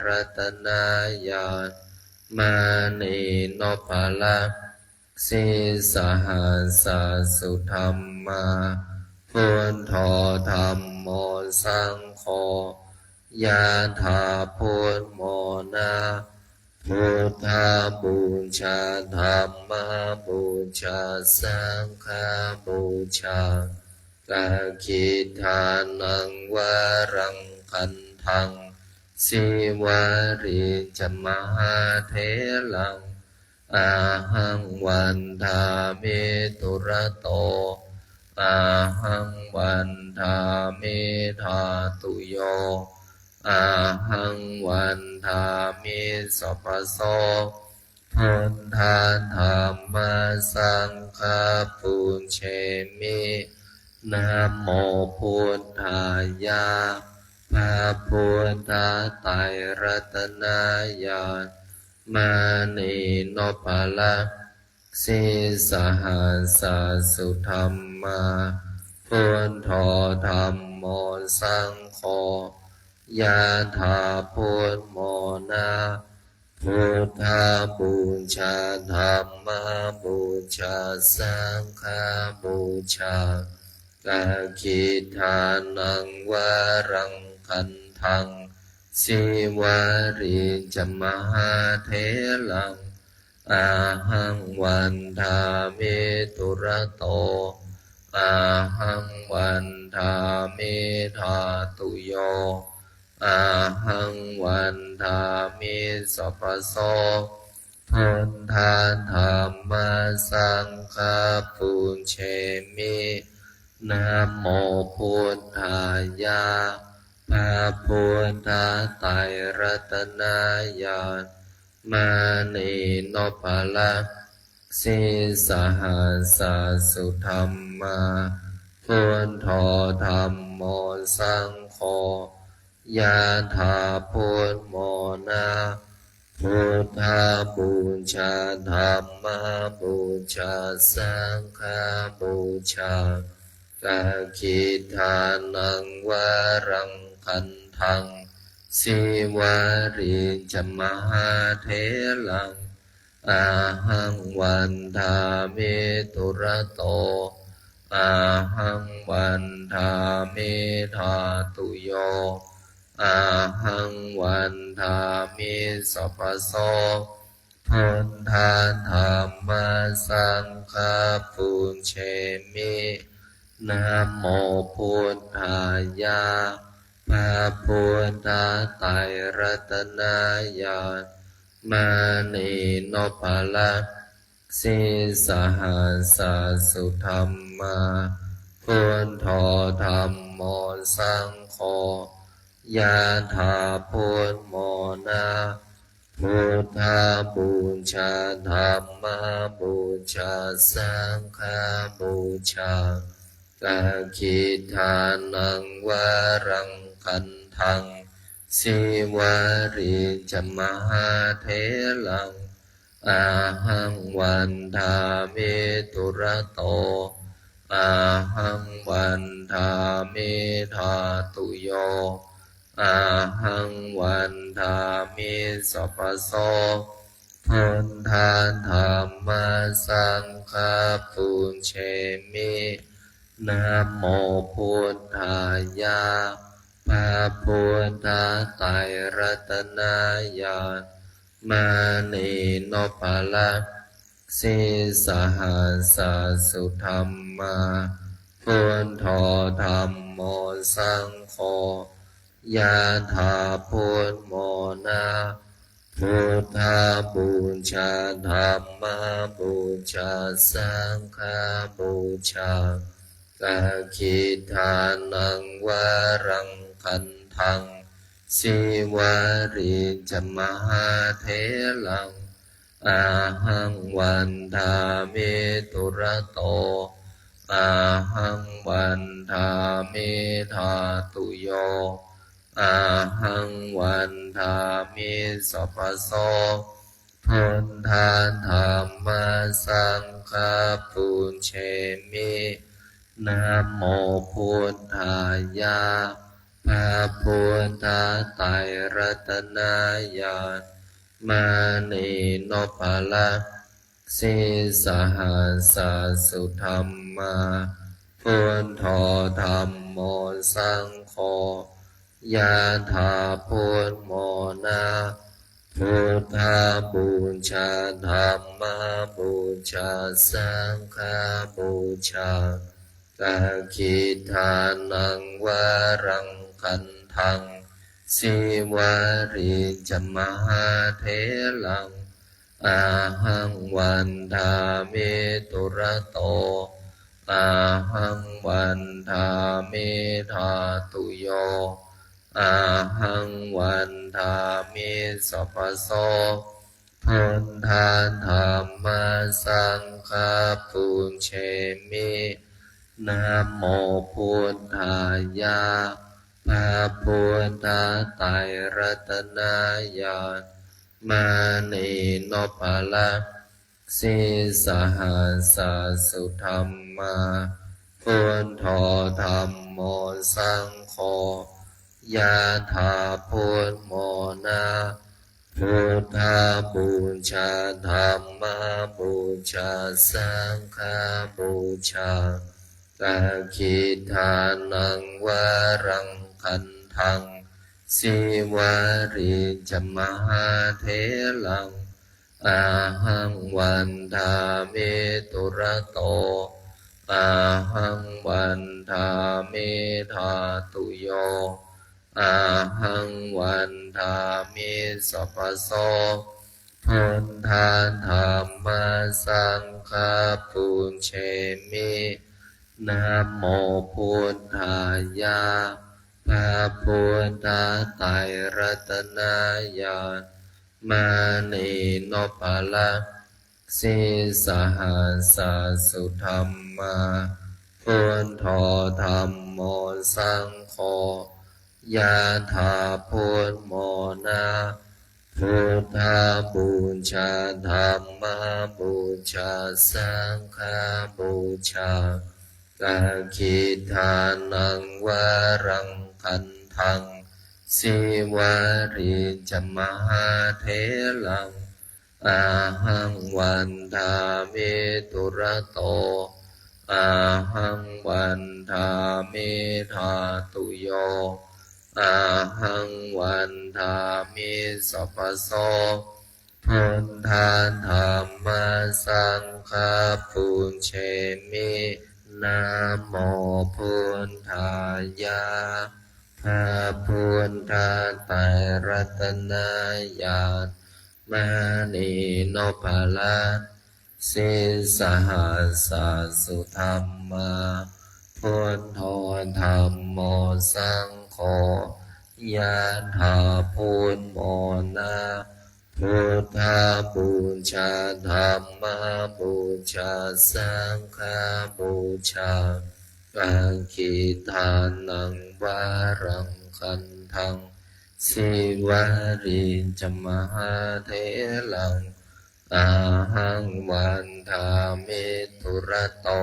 รัตนญาณ มณีนพรัตน์ sīsahassasadhamma. Buddho dhammo saṅgho. Yathā buddhamona. Buddhapūjā dhammapūjā saṅghapūjā. Dakkhiṇānaṃ varaṃ gandhaṃ. Sīvalī ca mahātheraṃ. Ahaṃ vandāmi dūrato. Ahaṃ vandāmi dhātuyo. Ahaṃ vandāmi sabbaso. Buddha dhamma saṅgha pūjemi. Namo buddhāya. พระพุทธไตรรัตนญาณ มณีนพรัตน์ sīsahassa-sudhammā, buddho dhammo saṅgho, yathābudmona, buddhapūjā, dhammapūjā, saṅghapūjā, dakkhiṇānaṃ varaṃ gandhaṃ, sīvalī ca mahātheraṃ, ahaṃ vandāmi dūrato, ahaṃ vandāmi dhātuyo, ahaṃ vandāmi sabbaso. Buddha dhamma saṅgha pūjemi. Namo buddhāya. พระพุทธไตรรัตนญาณ มณีนพรัตน์ sīsahassa-sudhammā, buddho dhammo saṅgho, yathābudmona, buddhapūjā, dhammapūjā, saṅghapūjā, dakkhiṇānaṃ varaṃ gandhaṃ, sīvalī ca mahātheraṃ, ahaṃ vandāmi dūrato, ahaṃ vandāmi dhātuyo, ahaṃ vandāmi sabbaso. Buddha dhamma saṅgha pūjemi. Namo buddhāya. พระพุทธไตรรัตนญาณ มณีนพรัตน์ sīsahassa-sudhammā, buddho dhammo saṅgho, yathābudmona, buddhapūjā, dhammapūjā, saṅghapūjā, dakkhiṇānaṃ varaṃ gandhaṃ, sīvalī ca mahātheraṃ, ahaṃ vandāmi dūrato, ahaṃ vandāmi dhātuyo, ahaṃ vandāmi sabbaso. Buddha dhamma saṅgha pūjemi. Namo buddhāya. พระพุทธไตรรัตนญาณ มณีนพรัตน์ sīsahassa-sudhammā, buddho dhammo saṅgho, yathābudmona, buddhapūjā, dhammapūjā, saṅghapūjā, dakkhiṇānaṃ varaṃ gandhaṃ, sīvalī ca mahātheraṃ, ahaṃ vandāmi dūrato, ahaṃ vandāmi dhātuyo, ahaṃ vandāmi sabbaso. Buddha dhamma saṅgha pūjemi. Namo buddhāya. พระพุทธไตรรัตนญาณ มณีนพรัตน์ sīsahassa-sudhammā, buddho dhammo saṅgho, yathābudmona, buddhapūjā, dhammapūjā, saṅghapūjā, dakkhiṇānaṃ varaṃ gandhaṃ, sīvalī ca mahātheraṃ, ahaṃ vandāmi dūrato, ahaṃ vandāmi dhātuyo, ahaṃ vandāmi sabbaso. Buddha dhamma saṅgha pūjemi. Namo buddhāya. พระพุทธไตรรัตนญาณ มณีนพรัตน์ sīsahassa sudhammā, buddho dhammo saṅgho, ยะถา พุทโธ นะ buddhapūjā, dhammapūjā, saṅghapūjā. Dakkhiṇānaṃ varaṃ gandhaṃ, sīvalī ca mahātheraṃ, ahaṃ vandāmi dūrato, ahaṃ vandāmi dhātuyo, ahaṃ vandāmi sabbaso. Buddha dhamma saṅgha pūjemi. Namo buddhāya. พระพุทธไตรรัตนญาณ มณีนพรัตน์ sīsahassa sudhammā, buddho dhammo saṅgho, ยะถา พุทโธ นะ buddhapūjā, dhammapūjā, saṅghapūjā. Dakkhiṇānaṃ varaṃ gandhaṃ, sīvalī ca mahātheraṃ, ahaṃ vandāmi dūrato, ahaṃ vandāmi dhātuyo, ahaṃ vandāmi sabbaso. Buddha dhamma saṅgha pūjemi. Namo buddhāya. พระพุทธไตรรัตนญาณ มณีนพรัตน์ sīsahassa sudhammā, buddho dhammo saṅgho, ยะถา พุทโธ นะ buddhapūjā, dhammapūjā, saṅghapūjā. Dakkhiṇānaṃ varaṃ gandhaṃ, sīvalī ca mahātheraṃ, ahaṃ vandāmi dūrato,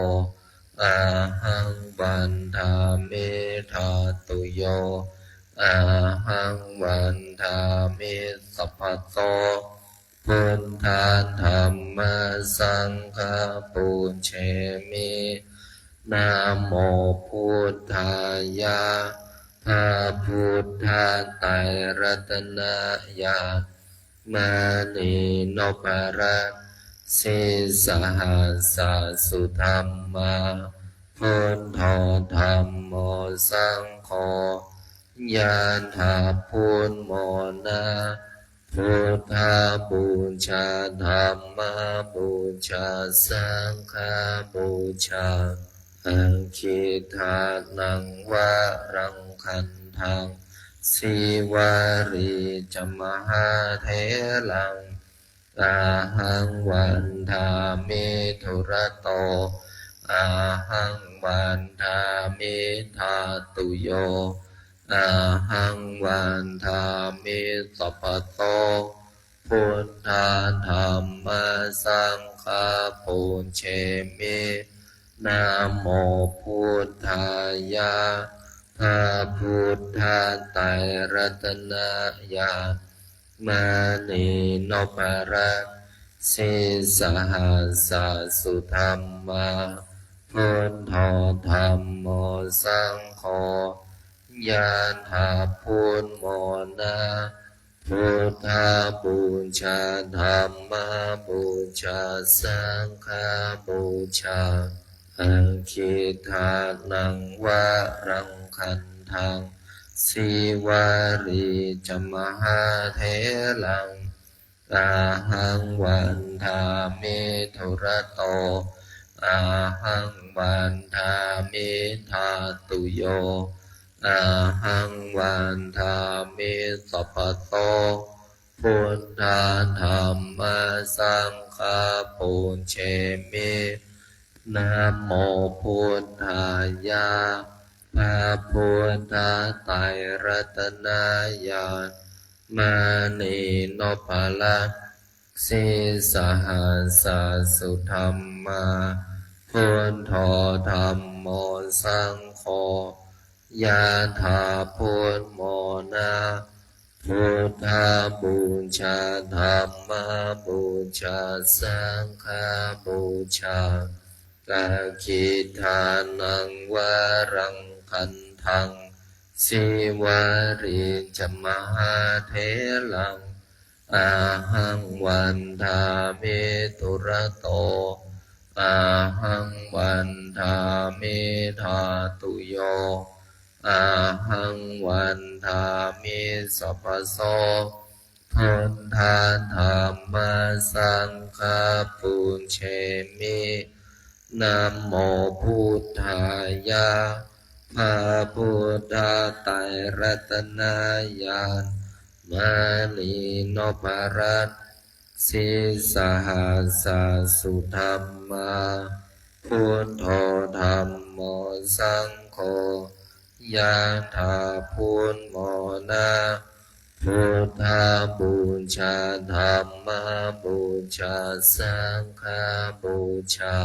ahaṃ vandāmi dhātuyo, ahaṃ vandāmi sabbaso. Buddha dhamma saṅgha pūjemi. Namo buddhāya. พระพุทธไตรรัตนญาณ มณีนพรัตน์ sīsahassa sudhammā, buddho dhammo saṅgho, ยะถา พุทโธ นะ buddhapūjā, dhammapūjā, saṅghapūjā. Dakkhiṇānaṃ varaṃ gandhaṃ, sīvalī ca mahātheraṃ, ahaṃ vandāmi dūrato, ahaṃ vandāmi dhātuyo, ahaṃ vandāmi sabbaso. Buddha dhamma saṅgha pūjemi. Namo buddhāya. พระพุทธไตรรัตนญาณ มณีนพรัตน์ sīsahassa sudhammā, buddho dhammo saṅgho, ยะถา พุทโธ นะ buddhapūjā, dhammapūjā, saṅghapūjā. Dakkhiṇānaṃ varaṃ gandhaṃ, sīvalī ca mahātheraṃ, ahaṃ vandāmi dūrato, ahaṃ vandāmi dhātuyo, ahaṃ vandāmi sabbaso. Buddha dhamma saṅgha pūjemi. Namo buddhāya. พระพุทธไตรรัตนญาณ มณีนพรัตน์ sīsahassasadhamma. Buddho dhammo saṅgho. Yathā buddhamona. Buddhapūjā dhammapūjā saṅghapūjā. Dakkhiṇaṃ varaṃ gandhaṃ sīvalī ca mahātheraṃ. Ahaṃ vandāmi dūrato. Ahaṃ vandāmi dhātuyo. Ahaṃ vandāmi sabbaso. Buddha dhamma saṅgha pūjemi. Namo buddhāya. พระพุทธไตรรัตนญาณ มณีนพรัตน์ sīsahassasadhamma. Buddho dhammo saṅgho. Yathā buddhamona. Buddhapūjā dhammapūjā saṅghapūjā.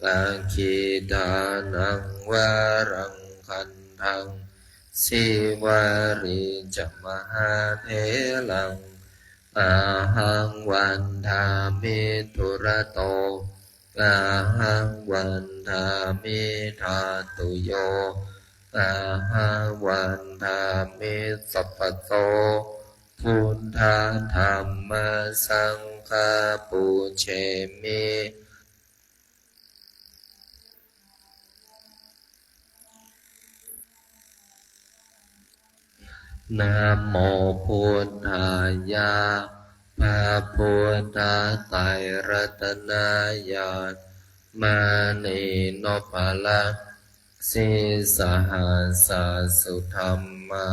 Dakkhiṇaṃ varaṃ gandhaṃ sīvalī ca mahātheraṃ. Ahaṃ vandāmi dūrato. Ahaṃ vandāmi dhātuyo. Ahaṃ vandāmi sabbaso. Buddha dhamma saṅgha pūjemi. Namo buddhāya. พระพุทธไตรรัตนญาณ มณีนพรัตน์ sīsahassasadhamma.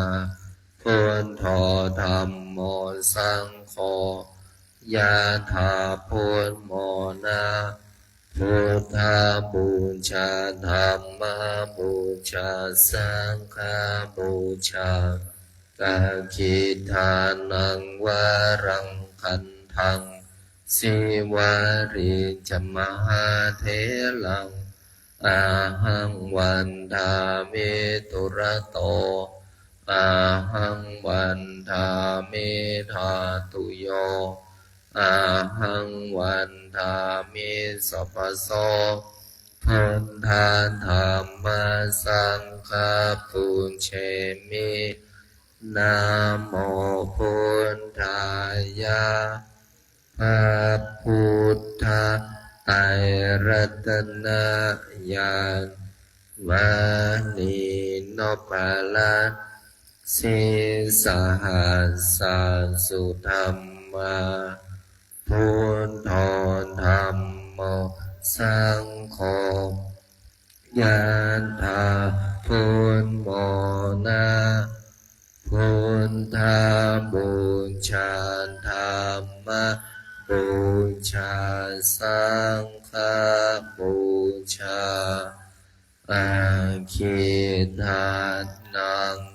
Buddho dhammo saṅgho. Yathā buddhamona. Buddhapūjā dhammapūjā saṅghapūjā. Dakkhiṇaṃ varaṃ gandhaṃ sīvalī ca mahātheraṃ. Ahaṃ vandāmi dūrato. Ahaṃ vandāmi dhātuyo. Ahaṃ vandāmi sabbaso. Buddha dhamma saṅgha pūjemi. Namo buddhāya. พระพุทธไตรรัตนญาณ มณีนพรัตน์ sīsahassasadhamma. Buddho dhammo saṅgho. Yathā buddhamona. Buddhapūjā dhammapūjā saṅghapūjā. Dakkhiṇaṃ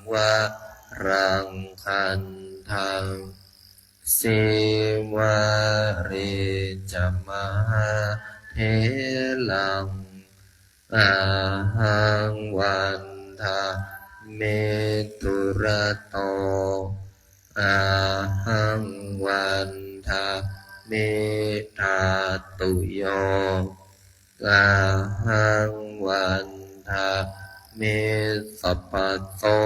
varaṃ gandhaṃ sīvalī ca mahātheraṃ. Ahaṃ vandāmi dūrato. Ahaṃ vandāmi dhātuyo. Ahaṃ vandāmi sabbaso.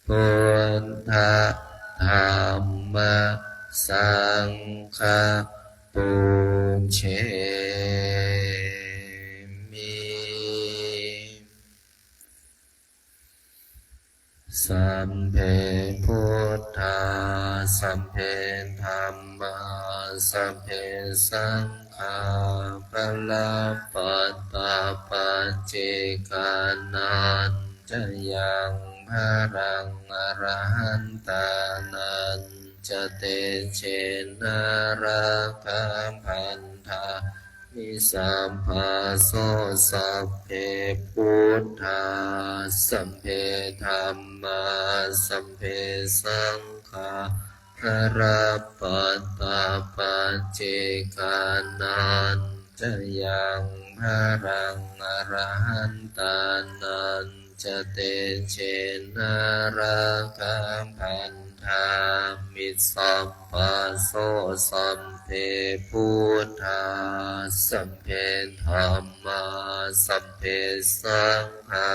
Buddha dhamma saṅgha pūjemi. Sabbe buddhā, sabbe dhammā, sabbe saṅghā, balappattā paccekānañca yaṃ balaṃ, arahantānaṃ ca tejena rakkhā bandhāmi sabbaso. Sabbe buddhā sabbe dhammā sabbe saṅghā balappattā paccekānañca yaṃ balaṃ arahantānañca tejena rakkhā bandhāmi sabbaso. Sabbe buddhā sabbe dhammā sabbe saṅghā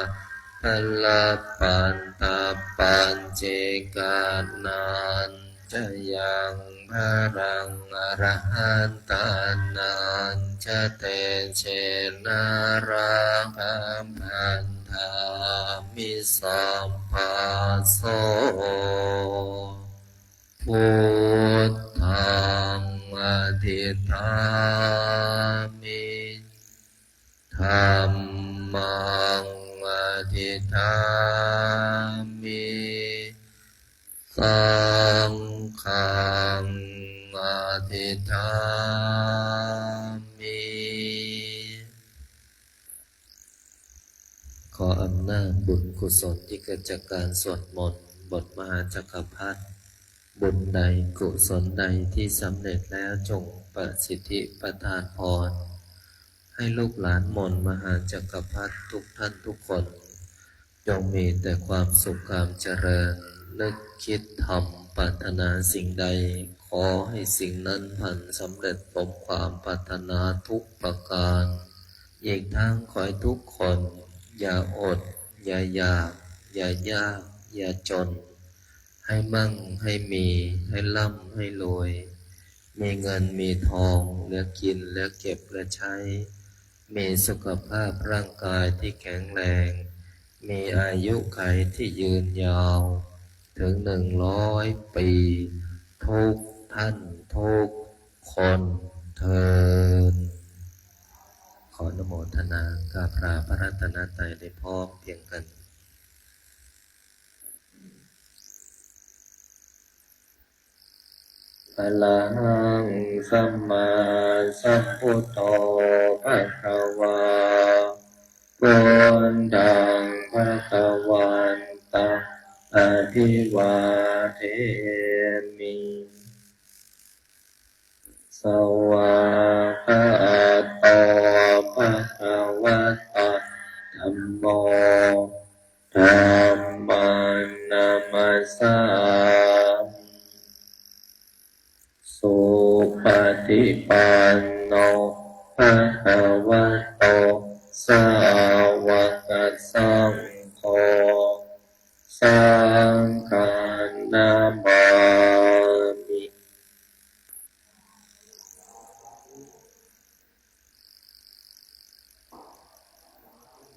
balappattā paccekānañca yaṃ balaṃ arahantānañca tejena rakkhā bandhāmi sabbaso. Buddhaṃ adhiṭṭhāmi. Dhammaṃ adhiṭṭhāmi. Saṅghaṃ adhiṭṭhāmi. ขออำนาจบุญกุศลที่เกิดจากการสวดมนต์บทมหาจักรพรรดิ บุญใดกุศลใดที่สำเร็จแล้วจงประสิทธิประทานพร ให้ลูกหลานมนต์มหาจักรพรรดิทุกท่านทุกคน จงมีแต่ความสุขความเจริญ นึกคิดทำปรารถนาสิ่งใด ขอให้สิ่งนั้นพันสำเร็จสมความปรารถนาทุกประการ อีกทั้งขอให้ทุกคนอย่าอด อย่าอยาก อย่ายาก อย่าจน ให้มั่ง ให้มี ให้ร่ำ ให้รวย มีเงิน มีทอง เหลือกิน เหลือเก็บ เหลือใช้ มีสุขภาพร่างกายที่แข็งแรง มีอายุขัยที่ยืนยาว ถึงหนึ่งร้อยปี ทุกท่านทุกคนเทอญ ขออนุโมทนากราบลาพระรัตนตรัยได้พร้อมเพรียงกัน Arahaṃ sammāsambuddho bhagavā. Buddhaṃ bhagavantaṃ abhivādemi. Svākkhāto bhagavatā dhammo. Dhammaṃ namassāmi. Supaṭipanno bhagavato sāvakasaṅgho. Saṅghaṃ namāmi.